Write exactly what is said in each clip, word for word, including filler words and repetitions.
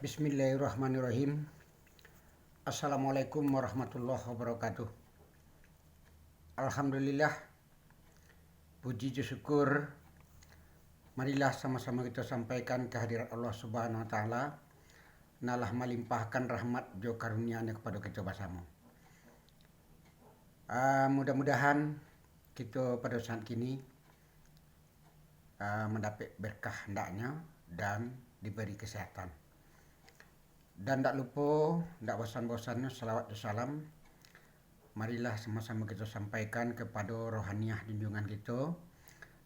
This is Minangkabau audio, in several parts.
Bismillahirrahmanirrahim. Assalamualaikum warahmatullahi wabarakatuh. Alhamdulillah, puji jo syukur marilah samo-samo kito sampaikan ka hadirat Allah Subhanahu wa Ta'ala, nan lah malimpahkan rahmat jo karunia-Nyo kapado kito basamo. Ah, mudah-mudahan kito pado saat kini ah, mandapek berkah hendaknyo dan diberi kesehatan. Dan ndak lupo, ndak bosan-bosannyo salawat jo salam, marilah samo-samo kito sampaikan kapado rohaniah junjungan kito,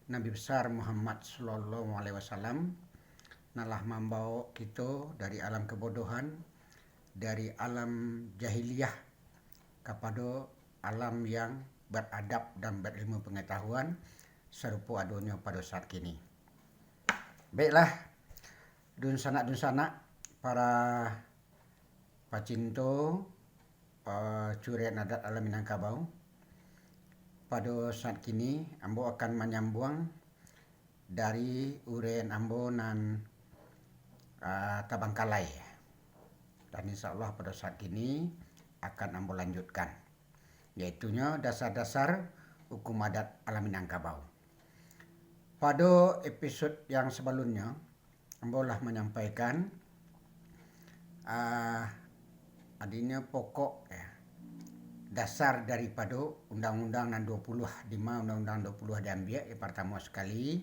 Nabi Besar Muhammad sallallahu alaihi wasallam, nan lah mambawok kito dari alam kebodohan, dari alam jahiliah, kapado alam yang beradab dan berilmu pengetahuan, sarupo adonyo pado saat kini. Baiklah, dunsanak-dunsanak, para pacinto, eh, curian adat alam Minangkabau, pado saat kini ambo akan manyambuang dari uraian ambo nan, ah, tabangkalai. Dan insya Allah pado saat kini akan ambo lanjutkan, yaitunyo dasar-dasar hukum adat alam Minangkabau. Pado episod yang sabalunnyo, ambo lah manyampaikan, ah, adinyo pokok, ya, dasar daripado undang-undang nan duo puluah, dima undang-undang duo puluah diambiak, ya, partamo sakali,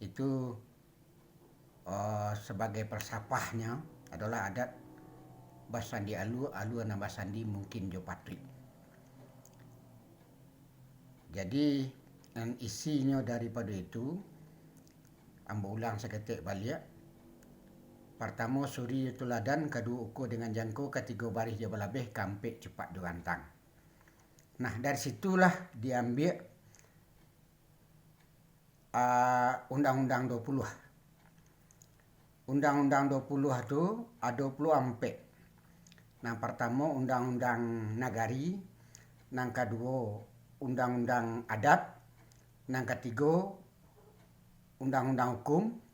itu, eh, sabagai palsapahnyo adolah adat basandi alua, alua nan basandi mungkin jo patuik. Jadi, nan isinyo daripado itu, ambo ulang saketek baliak. Partamo, suri jo tuladan, kaduo, ukua dengan jangko, katigo, barih jo balabeh, kaampek, cupak jo gantang. Nah, dari situlah diambiak, ah, Undang-Undang Duo Puluah. Undang-Undang Duo Puluah tu ado pulo ampek. Nan partamo, Undang-Undang Nagari, nan kaduo, Undang-Undang Adat, nan katigo, Undang-Undang Hukum,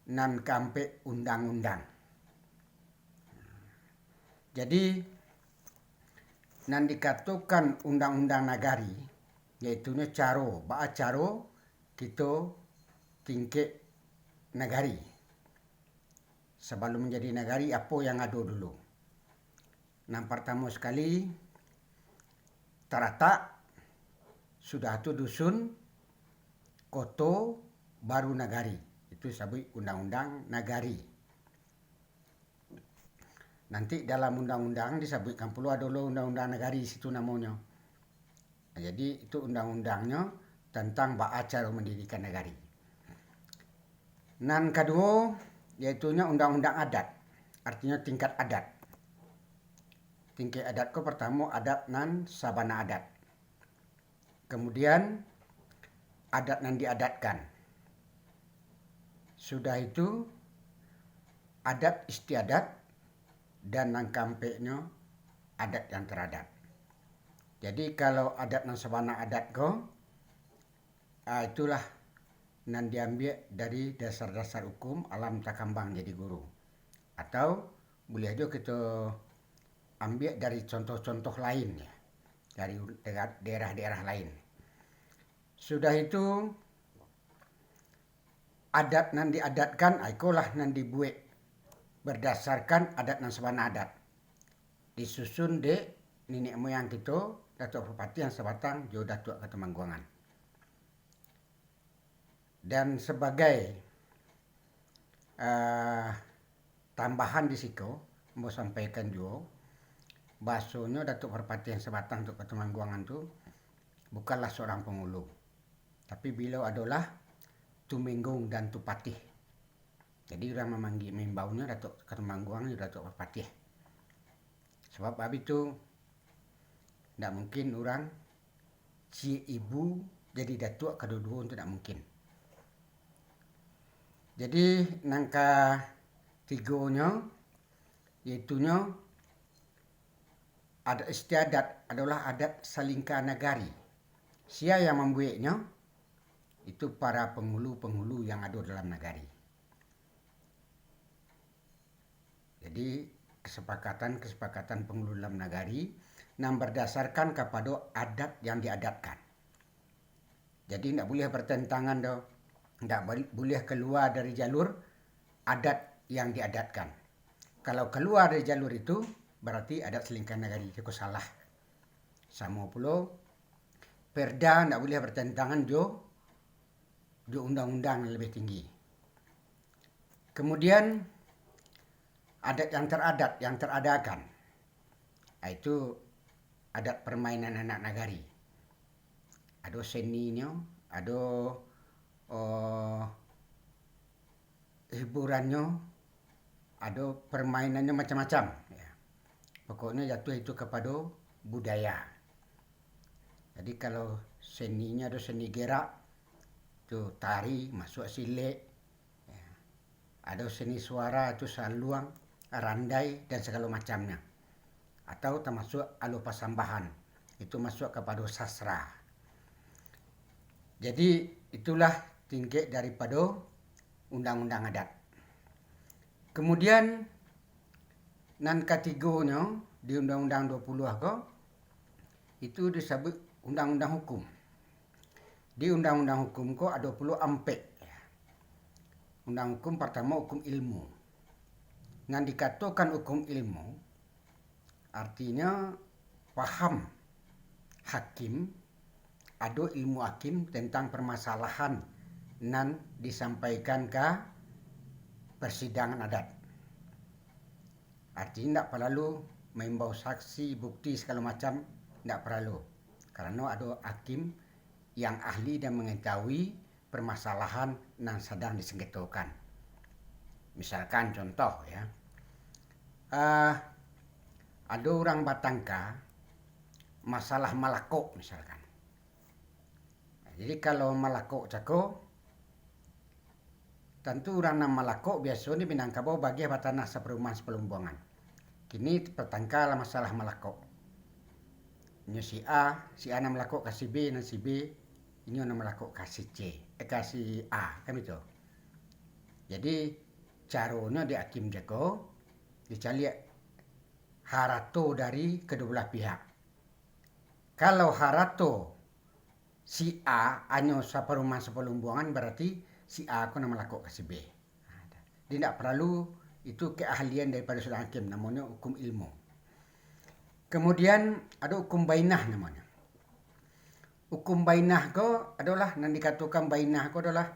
nan kaampek, Undang-Undang. Jadi, nan dikatokan Undang-Undang Nagari, yaitunyo caro, baa caro kito tingkek nagari. Sabalum manjadi nagari, apo yang ado dulu? Nan partamo sakali, taratak, sudah tu dusun, koto, baru nagari. Itu disabuik undang-undang nagari. Nanti dalam undang-undang disabuikkan pulo, ado lo undang-undang nagari situ namonyo. Jadi, itu undang-undangnyo tantang baa caro mandirikan nagari. Nan kaduo, yaitunyo undang-undang adat, artinyo tingkat adat. Tingkat adat ko, partamo, adat nan sabana adat. Kamudian, adat nan diadatkan. Sudah itu, adat istiadat, dan nan kaampeknyo, adat yang taradat. Jadi, kalau adat nan sabana adat ko, ah, itulah nan diambiak dari dasar-dasar hukum alam takambang jadi guru. Atau buliah juo kito ambiak dari contoh-contoh lain, ya, dari daerah-daerah lain. Sudah itu, adat nan diadatkan, ah, ikolah nan dibuek bardasarkan adat nan sabana adat. Disusun dek niniak moyang kito, Datuak Parpatiah Sabatang jo Datuak Katumangguangan. Dan sabagai, eh, tambahan di siko, ambo sampaikan juo, bahasonyo Datuak Parpatiah Sabatang Datuak Katumangguangan tu bukanlah seorang pangulu, tapi beliau adolah Tumenggung dan Tupatih. Jadi, urang mamanggia, maimbaunyo Datuak Katumangguangan jo Datuak Parpatiah. Sabab abih tu, ndak mungkin urang ciek ibu jadi datuak kaduo-duo tu, ndak mungkin. Jadi, nan katigonyo, yaitunyo adat istiadat adolah adat salingka nagari. Sia yang mambueknyo? Itu para pangulu-pangulu yang ado dalam nagari. Jadi, kesepakatan-kesepakatan pangulu dalam nagari nan bardasarkan kapado adat yang diadatkan. Jadi, ndak buliah bertentangan doh, ndak bal-, buliah kalua dari jalur adat yang diadatkan. Kalau kalua dari jalur itu, barati adat salingka nagari itu salah. Samo pulo, perda ndak buliah bertentangan jo, jo undang-undang nan labiah tinggi. Kemudian, adat yang teradat, yang teradakan, itu adat permainan anak nagari. Ado seninyo, ado, eh, hiburannyo, ado permainannyo macam-macam, ya. Pokoknyo jatuah itu kapado budaya. Jadi, kalau seninyo ado seni gerak, tu tari, masuak silek, ya. Ado seni suara, tu saluang, randai, dan sagalo macamnyo. Atau tamasuak aluh pasambahan, itu masuak kapado sastra. Jadi, itulah tingkek daripado undang-undang adat. Kemudian, nan katigonyo di Undang-Undang dua puluh ko, itu disabuik undang-undang hukum. Di undang-undang hukum ko ado pulo ampek. Undang hukum partamo, hukum ilmu. Nan dikatokan hukum ilmu, artinyo paham hakim, ado ilmu hakim tentang permasalahan nan disampaikan ka persidangan adat. Artinyo, ndak paralu maimbau saksi, bukti, sagalo macam, ndak paralu. Karano ado hakim yang ahli dan mangatahui permasalahan nan sadang disengketokan. Misalkan contoh, ya, eh, ado urang batangka masalah malakok, misalkan. Jadi, kalau malakok cako, tantu urang nan malakok biaso di Minangkabau bagiah batanah saparumahan sapalumbuangan. Kini batangka lah masalah malakok. Inyo si A, si A nan malakok ka si B, nan si B, inyo nan malakok ka si C, eh, ka si A, kan itu. Jadi, caronyo di hakim cako, dicaliak harato dari kaduo balah pihak. Kalau harato si A hanyo saparumahan sapalumbuangan, barati si A ko nan malakok ka si B. Jadi, ndak paralu itu keahlian daripado surang hakim, namonyo hukum ilmu. Kemudian, ado hukum bainah namonyo. Hukum bainah ko adolah, nan dikatokan bainah ko adolah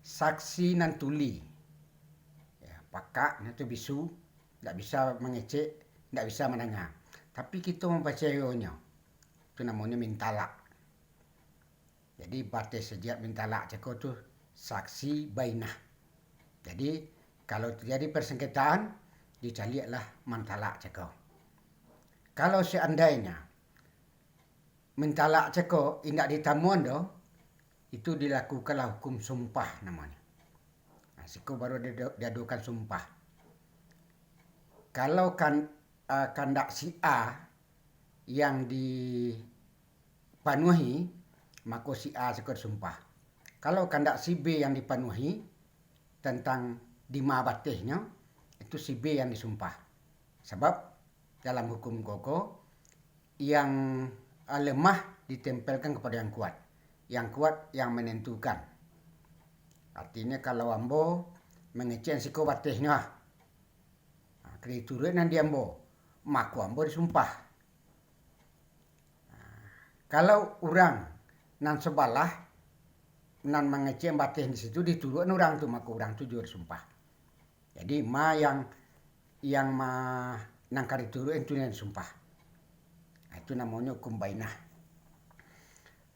saksi nan tuli. Ya, pakak, nyo tu bisu, ndak bisa mangecek, ndak bisa mandanga. Tapi kito mampacayonyo, tu namonyo mintalak. Jadi, bateh sajiak mintalak cako tu saksi bainah. Jadi, kalau terjadi persengketaan, dicaliaklah mantalak cako. Kalau seandainyo mintalak cako indak ditamuan doh, itu dilakukanlah hukum sumpah namonyo. Nah, siko baru diado-, diadokan sumpah. Kalau kan, ah, kandak si A yang dipanuahi, mako si A siko disumpah. Kalau kandak si B yang dipanuahi tantang dima batehnyo, itu si B yang disumpah. Sabab dalam hukum koko, yang, ah, lemah ditempelkan kepada yang kuat, yang kuat yang menentukan. Artinyo, kalau ambo mangecek siko batehnyo, ah, ah, ka dituruik nan di ambo, mako ambo disumpah. Ah, kalau urang nan sabalah nan mangecek bateh di situ dituruik urang tu, mako urang tu juo disumpah. Jadi, ma yang, yang ma-, nan ka dituruik tu nan disumpah. Nah, itu namonyo hukum bainah.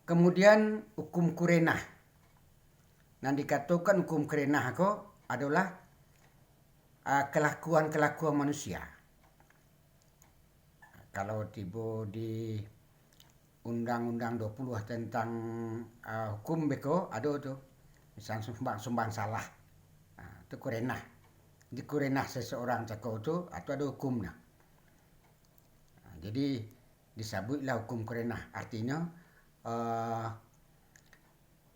Kemudian, hukum kurenah. Nan dikatokan hukum kurenah ko adolah, ah, kelakuan-kelakuan manusia. Kalau tibo di Undang-Undang dua puluh tentang, ah, hukum beko, ado tu. Misal sumbang, sumbang salah. Ah, tu kurenah. Di kurenah seseorang cako tu, ah, tu ado hukumnyo. Ah, jadi, disabuiklah hukum kurenah. Artinyo, eh,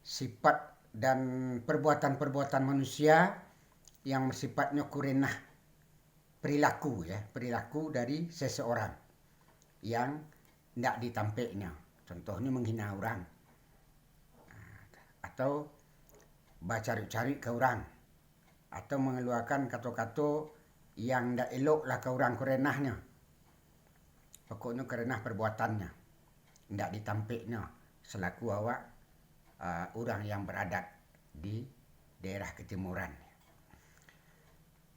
sifat dan perbuatan-perbuatan manusia yang sifatnyo kurenah. perilaku, ya, perilaku dari seseorang yang ndak di tampeknyo. Contohnyo menghina urang, atau bacaruik-caruik ka urang, atau mangaluakan kato-kato yang ndak elok lah ka urang, karenahnyo. Pokoknyo karenah perbuatannyo ndak di tampeknyo selaku awak, ah, urang yang beradat di daerah katimuran.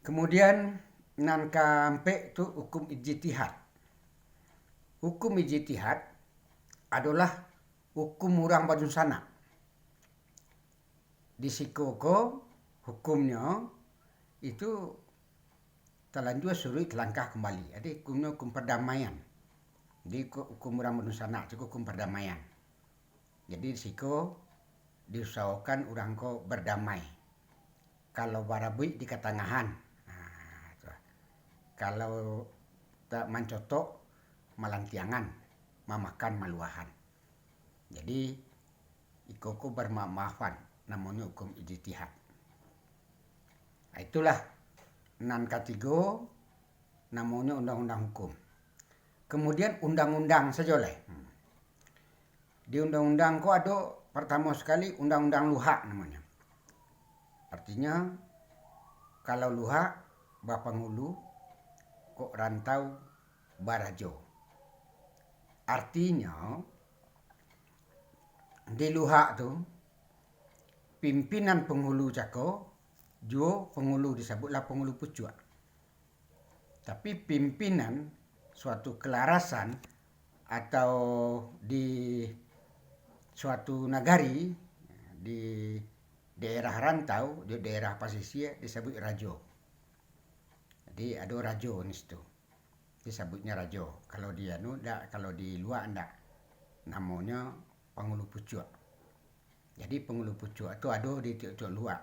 Kemudian, nan kaampek tu hukum ijtihad. Hukum ijtihad adolah hukum urang badunsanak. Di siko ko hukumnyo itu talanjua suruik talangkah kumbali. Jadi hukumnyo hukum pardamaian. Jadi hukum urang badunsanak tu hukum pardamaian. Jadi di siko diusahokan urang ko bardamai. Kalau barabuik di katangahan, nah, tu. Kalau tak mancotok malantiangan, mamakan maluahan. Jadi iko ko barmaaf-maafan, namonyo hukum ijtihad. Itulah nan katigo, namonyo undang-undang hukum. Kemudian undang-undang sajo lai. Hmm. Di undang-undang ko ado partamo sakali undang-undang luhak namonyo. Artinyo, kalau luhak bapangulu, kok rantau barajo. Artinyo, di luhak tu, pimpinan pangulu cako, juo pangulu disabuiklah pangulu pucuak. Tapi pimpinan suatu kalarasan atau di suatu nagari, di daerah rantau, di daerah pasisia disabuik rajo. Jadi ado rajo di situ. Disabuiknyo rajo. Kalau di anu ndak, kalau di luak ndak. Namonyo pangulu pucuak. Jadi pangulu pucuak tu ado di tiok-tiok luak.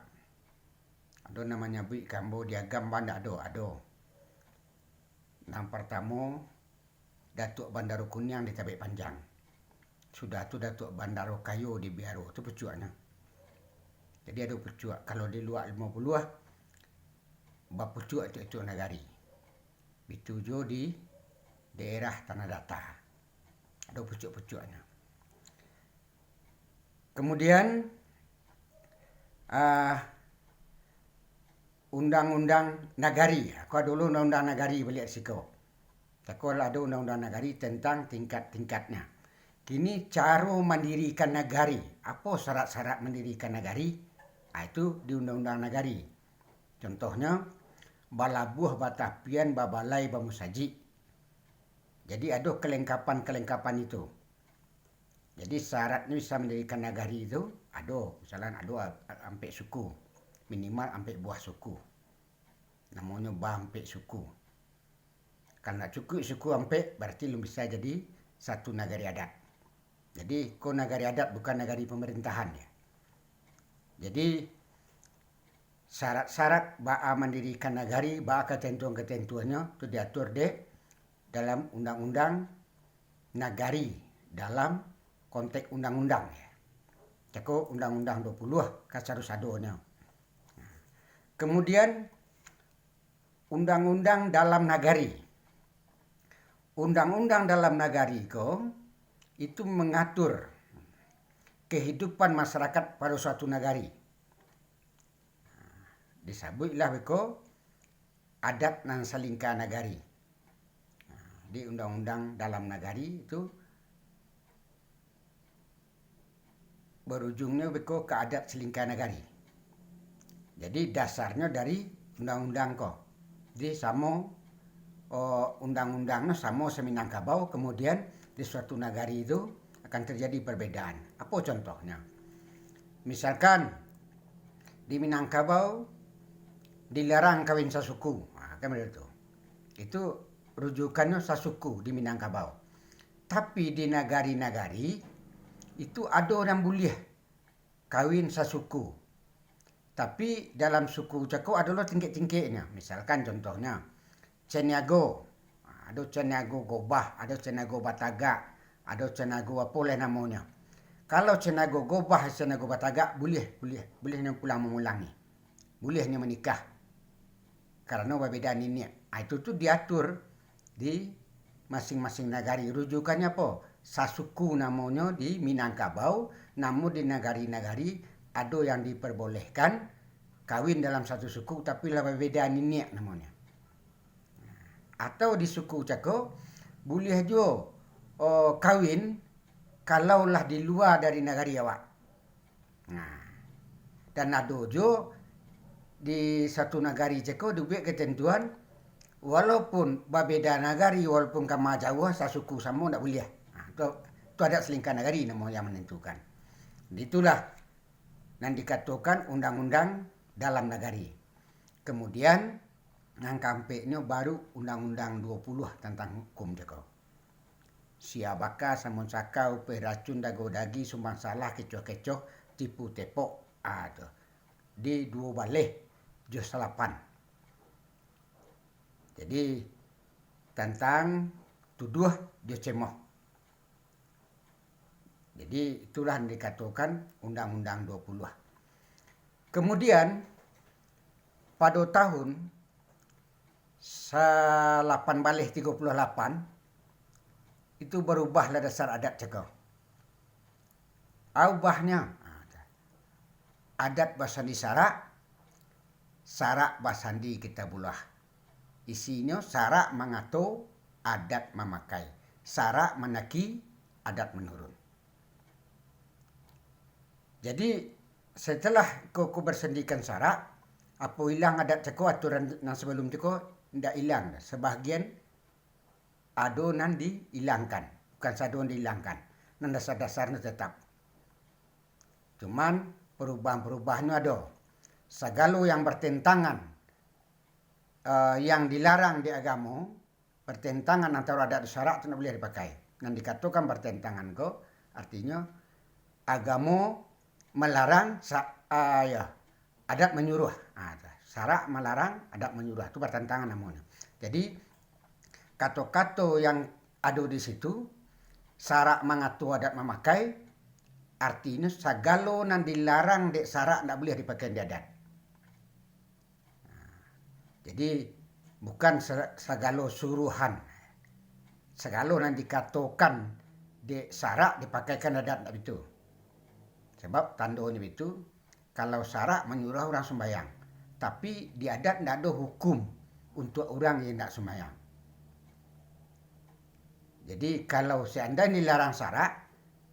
Ado nan manyabuik ka ambo di Agam ba ndak ado, ado. Nan partamo, Datuak Bandaro Kuniang di Tabek Panjang. Sudah tu Datuak Bandaro Kayo di Biaro, tu pucuaknyo. Jadi ado pucuak, kalau di luak limo puluah, bapucuak tiok-tiok nagari. Bitu juo di daerah Tanah Data. Ado pucuak-pucuaknyo. Kemudian, ah, undang-undang nagari. Ko ado lo undang-undang nagari baliak siko. Tako lah ado undang-undang nagari tentang tingkat-tingkatnya. Kini caro mandirikan nagari. Apo syarat-syarat mandirikan nagari? Ah, itu di undang-undang nagari. Contohnyo, balabuah, batapian, babalai, bamusajik. Jadi ado kelengkapan-kelengkapan itu. Jadi syaratnyo bisa mandirikan nagari tu ado, misalkan ado a-, ampek suku, minimal ampek buah suku. Namonyo baampek suku. Kalau ndak cukuik suku ampek, bararti alun bisa jadi satu nagari adat. Jadi ko nagari adat, bukan nagari pamarintahan, ya. Jadi syarat-syarat baa mandirikan nagari, baa katantuan-katantuannyo tu diatur dek dalam undang-undang nagari, dalam konteks undang-undang, ya. Cako undang-undang duo puluah ka sarusadonyo. Kemudian, undang-undang dalam nagari. Undang-undang dalam nagari ko itu mangatur kahidupan masyarakat pado suatu nagari. Disabuiklah beko adat nan salingka nagari. Di undang-undang dalam nagari itu barujungnyo beko ka adat salingka nagari. Jadi dasarnyo dari undang-undang ko. Jadi samo, o, undang-undang no samo sa-Minangkabau, kemudian di suatu nagari itu akan terjadi perbedaan. Apo contohnyo? Misalkan di Minangkabau dilarang kawin sasuku, ha, kan begitu. Itu rujukannyo sasuku di Minangkabau. Tapi di nagari-nagari itu ado nan buliah kawin sasuku. Tapi dalam suku cako ado lo tingkek-tingkeknyo. Misalkan contohnyo, Caniago. Ado Caniago Gobah, ado Caniago Batagak, ado Caniago apo lai namonyo. Kalau Caniago Gobah, Caniago Batagak, buliah, buliah, buliah nyo pulang mamulangi. Buliah nyo manikah. karano babeda niniak. Ah, itu tu diatur di masing-masing nagari. Rujukannyo apo? Sasuku namonyo di Minangkabau, namun di nagari-nagari ado yang diperbolehkan kawin dalam satu suku, tapi lah babeda niniak namonyo. Atau di suku cako, buliah juo, o, kawin kalau lah di lua dari nagari awak. Nah, dan ado juo di satu nagari cako dibuek ketentuan, walaupun babeda nagari, walaupun kama jauah, sasuku samo ndak buliah. Nah, tu, tu adat salingka nagari namo yang manantukan. Itulah nan dikatokan undang-undang dalam nagari. Kemudian, nan kaampeknyo baru Undang-Undang Duo Puluah tantang hukum cako. Sia baka, samun saka, upeh racun, dago dagi, sumbang salah, kecoh-kecoh, tipu tepok, ah, tu. Di duo baleh jo salapan. Jadi, tantang tuduah jo cemoh. Jadi, itulah yang dikatokan Undang-Undang Duo Puluah. Kemudian, pado tahun salapan baleh tigo puluah lapan, itu barubahlah dasar adat cako. Aubahnyo, adat basandi sarak, sarak basandi kitabullah. Isinyo, sarak mangato, adat mamakai. Sarak manaki, adat manurun. Jadi, setelah ko, ko basandikan sarak, apo ilang adat cako, aturan nan sabalum cako? Ndak ilang, sabahagian ado nan diilangkan, bukan sado nan diilangkan, nan dasar-dasarnyo tatap. Cuman, parubahan-parubahannyo ado. Sagalo yang bertentangan, eh, yang dilarang di agamo, bertentangan antaro adat jo sarak tu ndak buliah dipakai. Nan dikatokan bertentangan ko, artinyo agamo melarang sa-, ah, ya, adat manyuruah. Ah, tu. Sarak melarang, adat manyuruah. Tu bertentangan namonyo. Jadi, kato-kato yang ado di situ, sarak mangato, adat mamakai, artinyo sagalo nan dilarang dek sarak ndak buliah dipakai di adat. Jadi, bukan sa-, sagalo suruhan, sagalo nan dikatokan dek sarak dipakaikan adat, ndak bitu. Sabab tandonyo bitu, kalau sarak manyuruah urang sumbayang, tapi di adat ndak ado hukum untuak urang yang ndak sumbayang. Jadi, kalau seandainyo dilarang sarak,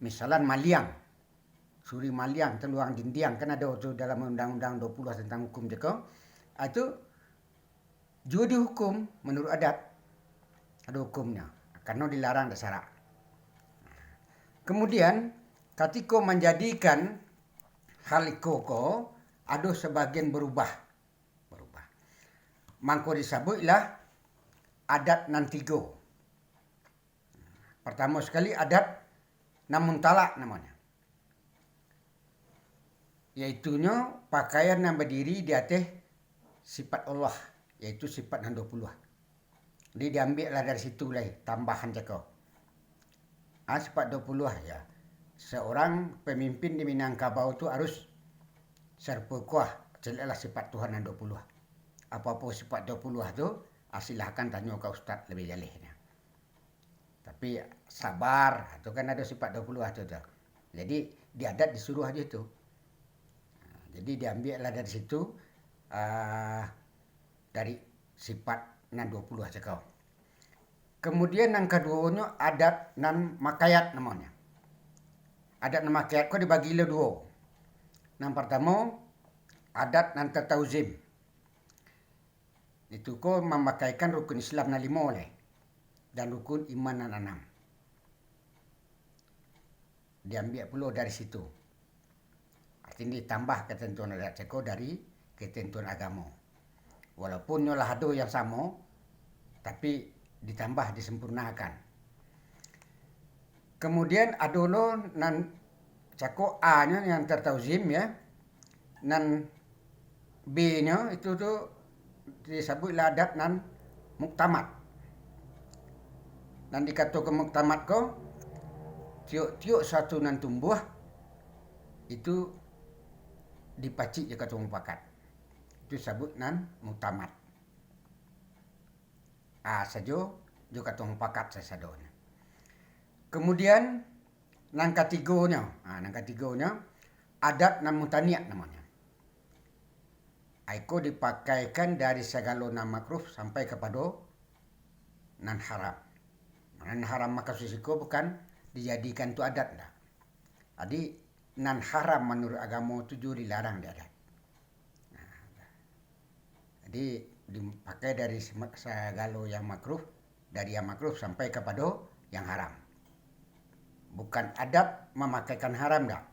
misalan maliang, suri maliang, taluang dindiang, kan ado tu dalam Undang-Undang Duo Puluah tantang hukum cako. Ah, tu juo dihukum manuruik adat. Ado hukumnyo, karano dilarang dek sarak. Kemudian, katiko manjadikan hal iko ko, ado sabagian barubah. Barubah. Mangko disabuiklah adat nan tigo. Partamo sakali, adat nan mutalak namonyo. Yaitunyo pakaian nan badiri di ateh sifat Allah, yaitu sifat nan duo puluah. Jadi diambiaklah dari situ lai tambahan cako. Ah, sifat duo puluah, ya. Seorang pemimpin di Minangkabau tu harus sarupo ko, caliaklah sifat Tuhan nan duo puluah. Apo-apo sifat duo puluah tu, ah, silahkan tanyo ka ustaz labiah jaleh nyo. Tapi sabar, tu kan ado sifat duo puluah tu, tu. Jadi, di adat disuruah ajo tu. Nah, jadi diambiaklah dari situ, ah, dari sifat nan duo puluah cako. Kemudian nan kaduonyo adat nan makayat namonyo. Adat nan makayat ko dibagi lo duo. Nan partamo, adat nan tatauzim. Itu ko mamakaikan rukun Islam nan limo lai, dan rukun iman nan anam. Diambiak pulo dari situ. Artinyo ditambah katantuan adat cako dari katantuan agamo. Walaupun nyo lah ado yang samo, tapi ditambah, disampurnakan. Kemudian ado lo nan cako A nyo yang tatauzim, ya. Nan B nyo itu tu disabuiklah adat nan muktamad. Nan dikatokan muktamad ko, tiok-tiok suatu nan tumbuah, itu dipacik jo kato mupakat. Itu sabuik nan muktamad. A sajo, jo kato mupakat sasadonyo. Kemudian, nan katigonyo, ha, nan katigonyo, adat nan mutaniak namonyo. Iko dipakaikan dari sagalo nan makruh sampai kapado nan haram. Nan haram mako siko bukan dijadikan tu adat ndak. Jadi, nan haram manuruik agamo tu juo dilarang di adat. Nah, jadi, dipakai dari sema-, sagalo yang makruh, dari yang makruh sampai kapado yang haram. Bukan adat mamakaikan haram dah.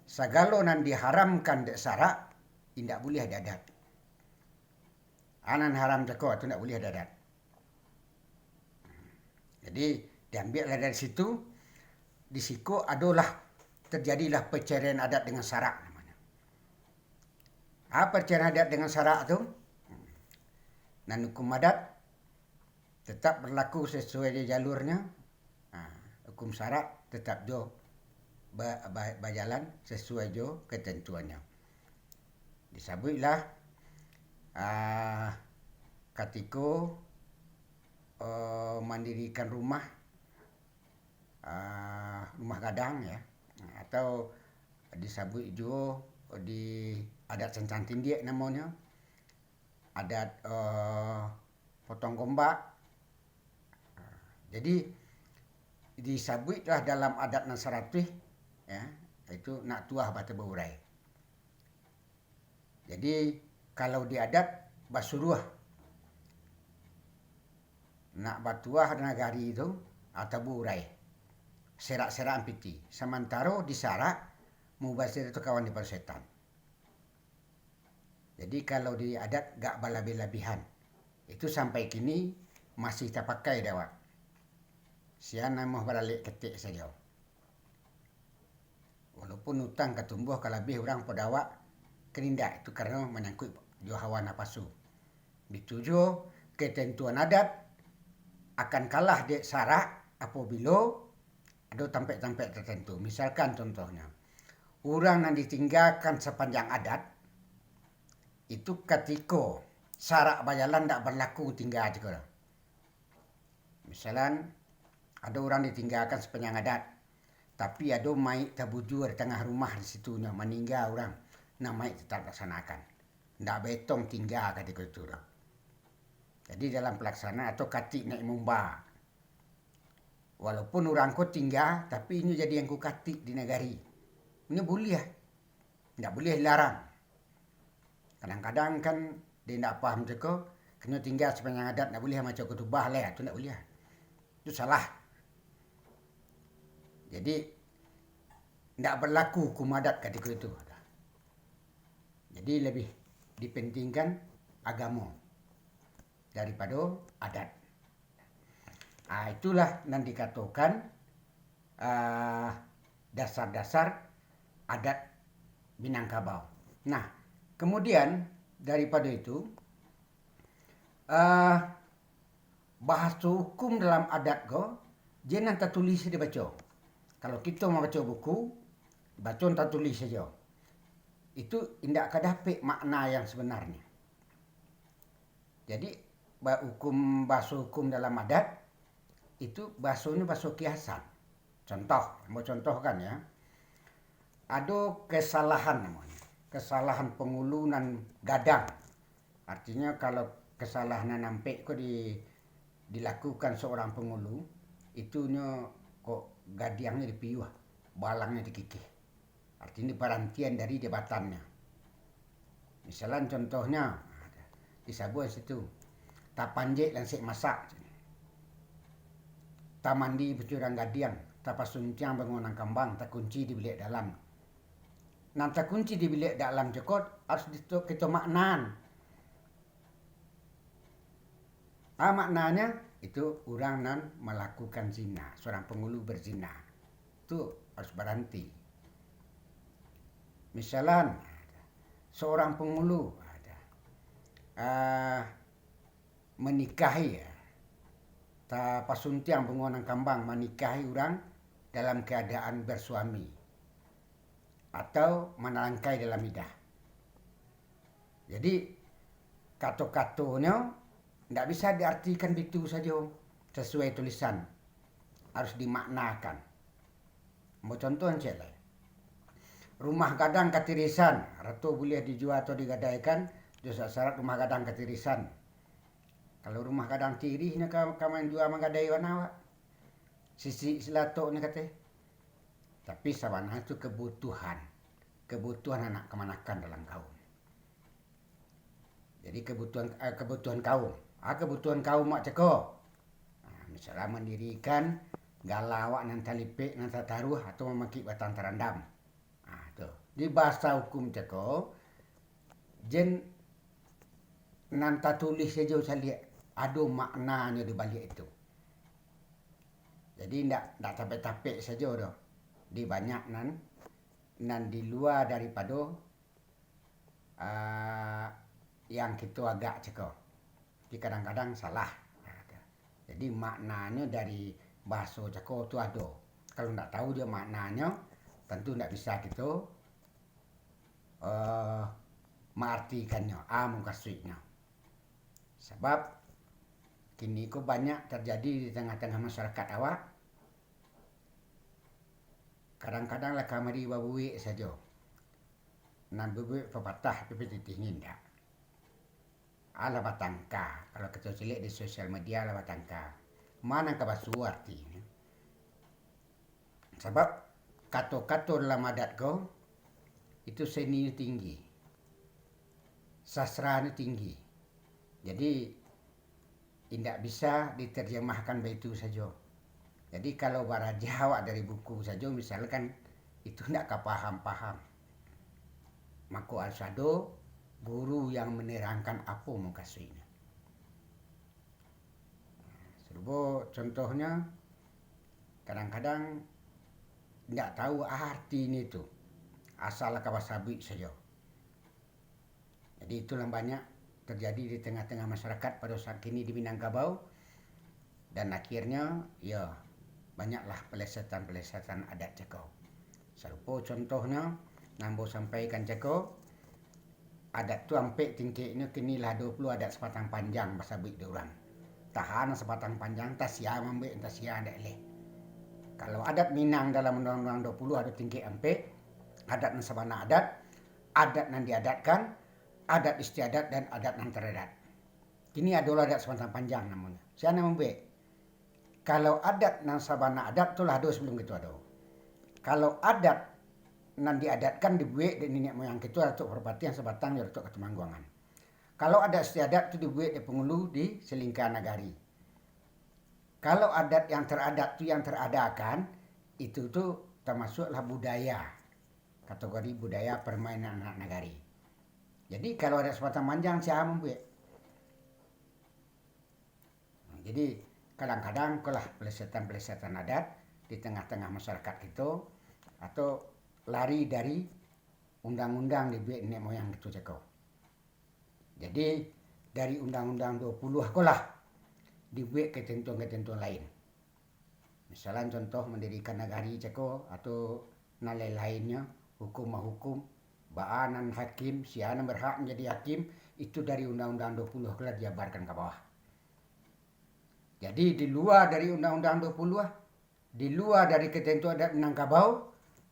Sagalo nan diharamkan dek sarak, indak buliah di adat. A nan haram cako tu ndak buliah di adat. Jadi, diambiaklah dari situ, di siko adolah, terjadilah perceraian adat dengan sarak namonyo. A, perceraian adat dengan sarak tu, nan hukum adat tetap berlaku sesuai jo jalurnyo, ha, hukum sarak tetap jo ba-, ba-, bajalan sesuai jo ketentuannyo. Disabuiklah, ah, katiko, eh, mandirikan rumah, ah, rumah gadang, ya, atau disabuik juo di adat Sancang Tindiak namonyo, adat, eh, potong gombak. Jadi, disabuiklah dalam adat nan saratuih, ya, itu nak tuah bateh baurai. Jadi, kalau di adat basuruah, nak batuah nagari tu, atau baurai, serak-serak ampiti. Samantaro di sarak, mubazir tu kawan dipado setan. Jadi, kalau di adat gak balabih-labihan. Itu sampai kini masih tapakai dek awak. Sia namuah baralek ketek sajo. Walaupun utang ka tumbuah ka labiah urang pado awak, kan indak, itu karano manyangkuik jo hawa napasu. Bitu juo, ketentuan adat akan kalah dek sarak apabilo ado tampek-tampek tertentu. Misalkan contohnyo, urang nan ditinggakan sapanjang adat, itu katiko sarak bajalan ndak barlaku tingga cako. Misalan, ado urang ditinggakan sapanjang adat, tapi ado mayik tabujua di tangah rumah di situnyo, maningga urang, nah mayik tetap laksanakan. Ndak baetong tingga katiko itu doh. Jadi dalam palaksanaan atau katik naik mumba. Walaupun urang ko tingga, tapi inyo jadi angku katik di nagari. Inyo buliah. Ndak buliah dilarang. Kadang-kadang kan, dek indak paham cako, kanyo tingga sapanjang adat, ndak buliah maco kutubah lai, tu ndak buliah. Tu salah. Jadi, ndak barlaku hukum adat katiko itu. Jadi, labiah dipentingkan agamo daripado adat. Ah, itulah nan dikatokan, ah, dasar-dasar adat Minangkabau. Nah, kemudian daripado itu, ah, bahaso hukum dalam adat ko, jan nan tatulih dibaco. Kalau kito mambaco buku, baco nan tatulih sajo. Itu indak ka dapek makna yang sebenarnyo. Jadi, ba-, hukum, bahaso hukum dalam adat, itu bahasonyo bahaso kiasan. Contoh, ambo contohkan ya, ado kesalahan namonyo, kesalahan pangulu nan gadang. Artinyo, kalau kesalahan nan ampek ko di-, dilakukan seorang pangulu, itu nyo kok gadiangnyo dipiuah, balangnyo dikikih. Artinyo, dibarantian dari jabatannyo. Misalan contohnyo, disabuik situ, tapanjek lansek masak, tamandi pacurang gadiang, tapasuntiang bangunan kambang, takunci di biliak dalam. Nan takunci di biliak dalam cako harus dito-, kito maknaan. Ah, maknanyo, itu urang nan malakukan zina, seorang pangulu berzina. Tu harus baranti. Misalan, seorang pangulu, ah, manikahi, ya, tapasuntiang bungo nan kambang, manikahi urang dalam keadaan bersuami, atau manalangkai dalam idah. Jadi, kato-katonyo Ndak bisa diartikan bitu sajo, sasuai tulisan. Harus dimaknakan. Ambo contoh ciek lai. Rumah gadang katirisan, arato buliah dijua atau digadaikan, jo syarat rumah gadang katirisan. Kalau rumah gadang tirih nyo ka, ka manjua manggadai bana awak. Sisik silatok nyo kateh. Tapi sabananyo tu kabutuhan. Kabutuhan anak kamanakan dalam kaum. Jadi kabutuhan, eh, kabutuhan kaum. Ah, kabutuhan kaum mak cako. Ah, misalnya mandirikan gala awak nan talipek, nan tataruah, atau mamakik batang tarandam. Ah, tu. Di bahasa hukum cako, jen nan tatulih sajo saliak, ado maknanyo di baliak itu. Jadi ndak, ndak tapek-tapek sajo doh. Di banyak nan, nan di lua daripado ah, yang kito agak cako. Tapi kadang-kadang salah. Nah, tu. Jadi maknanyo dari bahaso cako tu ado. Kalau ndak tahu jo maknanyo, tantu ndak bisa kito, eh, maartikannyo, a mukasuiknyo. Sabab kini ko banyak tarjadi di tangah-tangah masyarakat awak, kadang-kadang lah kamari babuek sajo. Nan babuek papatah, tapi pitih ni indak. Alah batangka, kalau kito caliak di sosial media lah batangka. Ma nan ka basuo artinyo? Sabab kato-kato dalam adat ko, itu seninyo tinggi, sastranyo tinggi. Jadi, indak bisa diterjemahkan baitu sajo. Jadi, kalau barajah awak dari buku sajo, misalkan, itu ndak ka paham-paham. Mako, harus ado guru yang manerangkan apo mukasuiknyo. Sarupo contohnyo, kadang-kadang ndak tahu arti ni tu, asal ka basabuik sajo. Jadi, itulah banyak terjadi di tengah-tengah masyarakat pado saat kini di Minangkabau, dan akhirnyo, iyo, banyaklah pelesetan-pelesetan adat cako. Sarupo contohnyo, nan ambo sampaikan cako, adat tu ampek tingkeknyo, kini lah duo puluah adat sapatang panjang basabuik di urang. Tahan sapatang panjang, tasia mambuek, tasia ndak leh. Kalau adat Minang dalam Undang-Undang duo puluah ado tingkek ampek, adat nan sabana adat, adat nan diadatkan, adat istiadat, dan adat nan taradat. Kini adolah adat sapatang panjang namonyo. Sia nan mambuek? Kalau adat nan sabana adat tu lah ado sabalum kito ado. Kalau adat nan diadatkan dibuek dek niniak moyang kito, Datuak Parpatiah Sabatang jo Datuak Katumangguangan. Kalau adat istiadat tu dibuek dek pangulu di salingka nagari. Kalau adat yang taradat tu yang taradakan, itu tu tamasuaklah budaya, kategori budaya permainan anak nagari. Jadi, kalau adat sapatang panjang, sia mambuek? Jadi, kadang-kadang ko lah pelesetan-pelesetan adat di tengah-tengah masyarakat kito, atau lari dari undang-undang dibuek niniak moyang kito cako. Jadi, dari Undang-Undang duo puluah ko lah dibuek ketentuan-ketentuan lain. Misalan contoh, mandirikan nagari cako, atau nan lain-lainnyo, hukum mahukum, baa nan hakim, sia nan berhak manjadi hakim, itu dari Undang-Undang duo puluah ko lah dijabarkan ka bawah. Jadi, di lua dari Undang-Undang duo puluah, di lua dari ketentuan adat Minangkabau,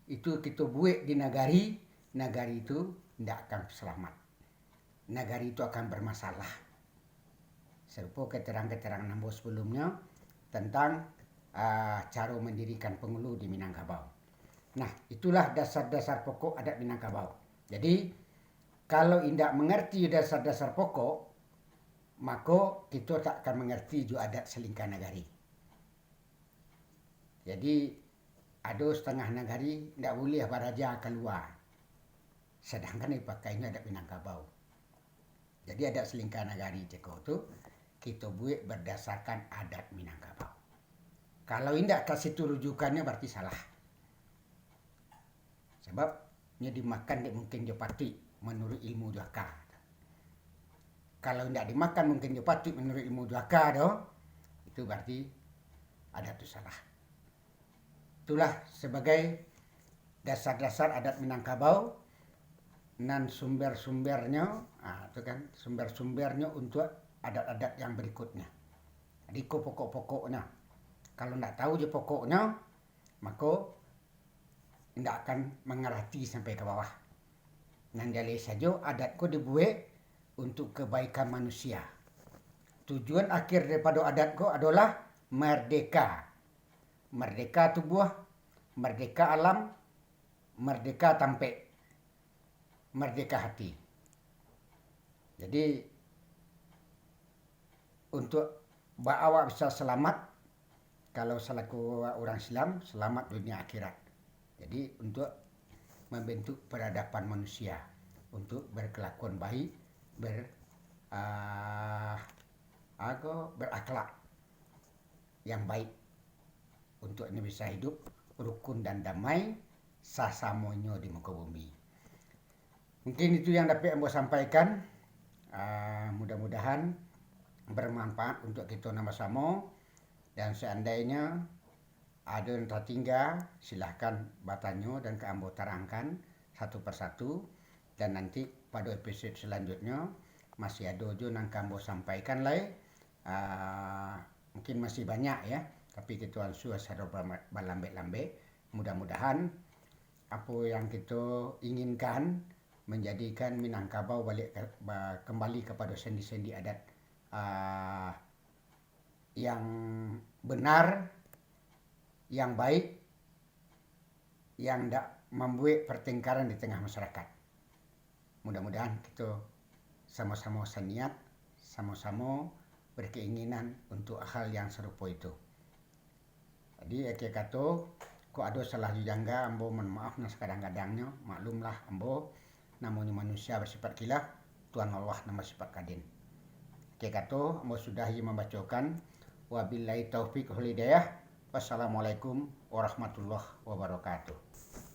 itu kito buek di nagari, nagari tu ndak akan salamat. Nagari tu akan bermasalah. Sarupo keterangan-keterangan ambo sebelumnyo tentang, ah, caro mandirikan pangulu di Minangkabau. Nah, itulah dasar-dasar pokok adat Minangkabau. Jadi, kalau indak mangarti dasar-dasar pokok, mako kito tak akan mangarti juo adat salingka nagari. Jadi, ado satangah nagari ndak buliah baraja kalua, sadangkan dipakainyo adat Minangkabau. Jadi, adat salingka nagari cako tu, kito buek bardasarkan adat Minangkabau. Kalau indak ka situ rujukannyo, bararti salah. Sabab, nyo dimakan dek mungkin jo patuik manuruik ilmu jo aka. Kalau indak dimakan mungkin jo patuik manuruik ilmu jo aka doh, itu bararti adat tu salah. Itulah sabagai dasar-dasar adat Minangkabau, nan sumber-sumbernyo, ah, tu kan, sumber-sumbernyo untuak adat-adat yang berikutnya. Jadi, ko pokok-pokoknya. Kalau ndak tahu je pokoknya, mako ndak akan mangarati sampai ka bawah. Nan jaleh sajo, adat ko dibuek untuk kebaikan manusia. Tujuan akhir daripado adat ko adolah mardeka. Mardeka tubuah, mardeka alam, mardeka tampek, mardeka hati. Jadi, untuk ba-, awak bisa salamat, kalau salaku urang Islam, salamat dunia akhirat. Jadi, untuk mambentuk peradaban manusia, untuk berkelakuan baik, ber-, ah, ago, berakhlak yang baik, untuk inyo bisa hidup rukun dan damai sasamonyo di muko bumi. Mungkin itu yang dapek ambo sampaikan. Ah, mudah-mudahan bermanfaat untuk kito nan basamo. Dan seandainyo ado nan tatingga, silahkan batanyo dan ka ambo tarangkan satu persatu. Dan nanti pado episod selanjutnyo masih ado jo nan ka ambo sampaikan lai. Ah, mungkin masih banyak ya, tapi kito ansua sacaro balambek-lambek. Mudah-mudahan apo yang kito inginkan manjadikan Minangkabau baliak ka, ba-, kambali kapado sendi-sendi adat, ah, yang benar, yang baik, yang ndak mambuek pertengkaran di tengah masyarakat. Mudah-mudahan kito samo-samo saniat, samo-samo berkeinginan untuk hal yang sarupo itu. Jadi, akhir kato, kok ado salah jo jangga, ambo mohon maaf nan sakadang-kadangnyo. Maklumlah, ambo namonyo manusia basifat khilaf, Tuhan Allah nan basifat kadin. Akhir kato, ambo sudahi mambacokan. Wabillahi taufik wal hidayah. Wassalamualaikum warahmatullahi wabarakatuh.